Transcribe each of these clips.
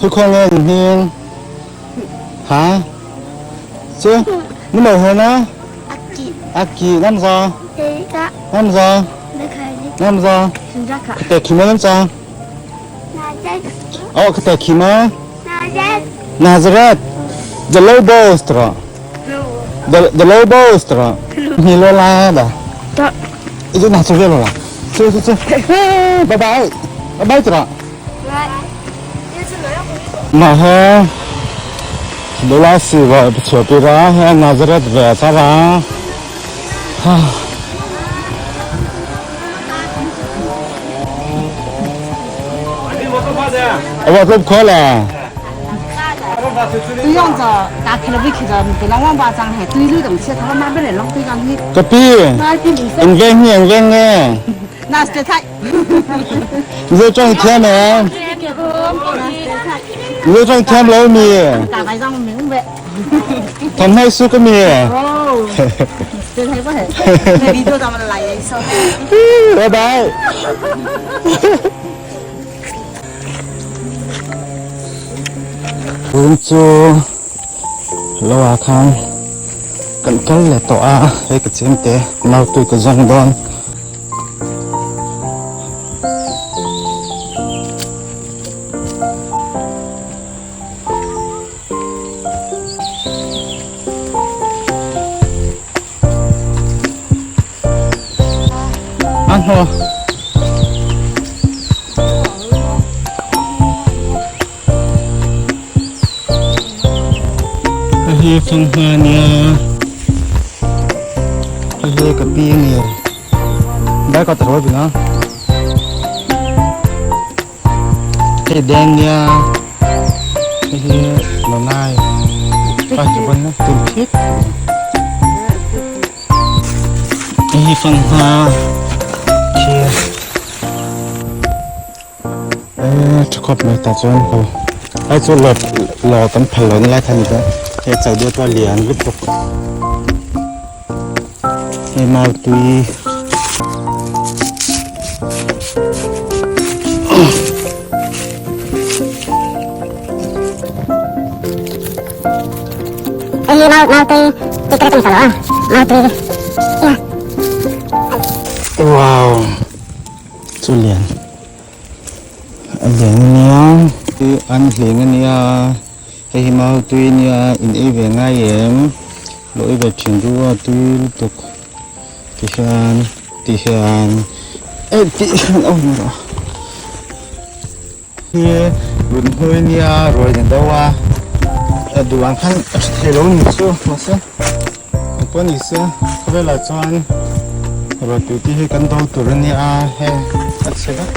Thu khaw nge ni hming? Hả? Chứ? Nó màu hơn á? Aki. 5 giờ. 5 giờ. 5 giờ. 그때 김어 남자. 어, 그때 김어. Nazareth. The Lobos tra. The Lobos tra. Ni lo la da. Itu Nazareth lo la. Chứ chứ chứ. Bye bye. Bye bye tra. Mà ha. 罗拉西吧，不错，别啦，还拿着来这咋啦？啊！我都不了。这样子，打开了微去着，被那王八张还堆了东西，他妈买不来弄堆上去。隔壁。应该你应该呢。那是他。你说赚钱没？你说赚钱老米？大白张明白。他买书个米。哦。这还不还？那里头咱们来一首。拜拜。Vun chu lo a khan kan kal le to a hei ka chem te nau tui ka zawng dawn an haw Hei hi fanghma nia hei hi ka pi a ni dai ka tarawi bina hei deng nia hei hi lonai pa chu ban na tum phit hei hi fanghma khi tha khawp mai tah chuan ho ai chu lawt lawt an phal lo na lai kha ni ta hei chau deuh pawh a lian lutuk hei mau tui wow chu lian a lian ania an hling ania hei hi mau tui ania in ei ve ngai em lo ei ve thin chu a tui lutuk ti hian ti hian eh ti hian a awm rawh hi run hnui ania ruai ni deuh a a duh ang khan a tha thei lo ni chu mahse ang pawh ni se khawvelah chuan ruai tui te hi kan do tur ania hei a chhe vek.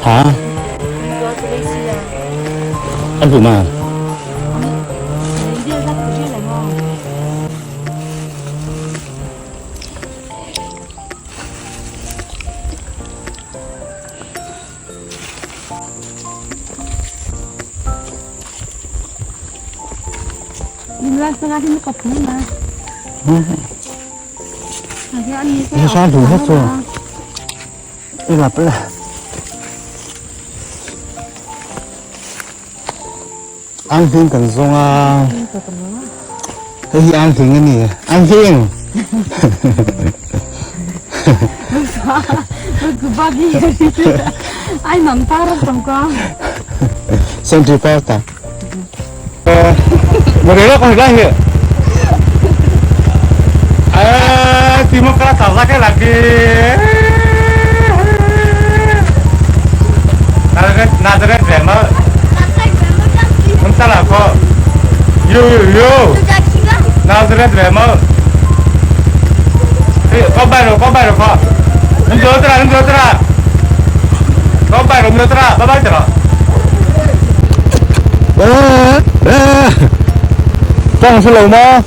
Hả? Anh phụ mà. Sao đủ hết rồi. Đây là bây giờ. An hing kan zawng a. Hei hi an hing a ni. An hing. Sentry Park ta. Boleh kau dah ya. Eh, Timo keras lagi lagi. Nazareth, Nazareth grammar. Entah kok. Yo yo yo. Nazareth grammar. Eh, kau baru, kau baru kok. Njotra, njotra. Kau baru njotra, bye bye tra. 撞是楼吗？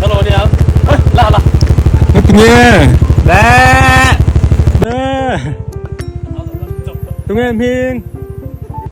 Hello đi không? Là là. Nó nghe. Nè. Nè. Tụi em hiền.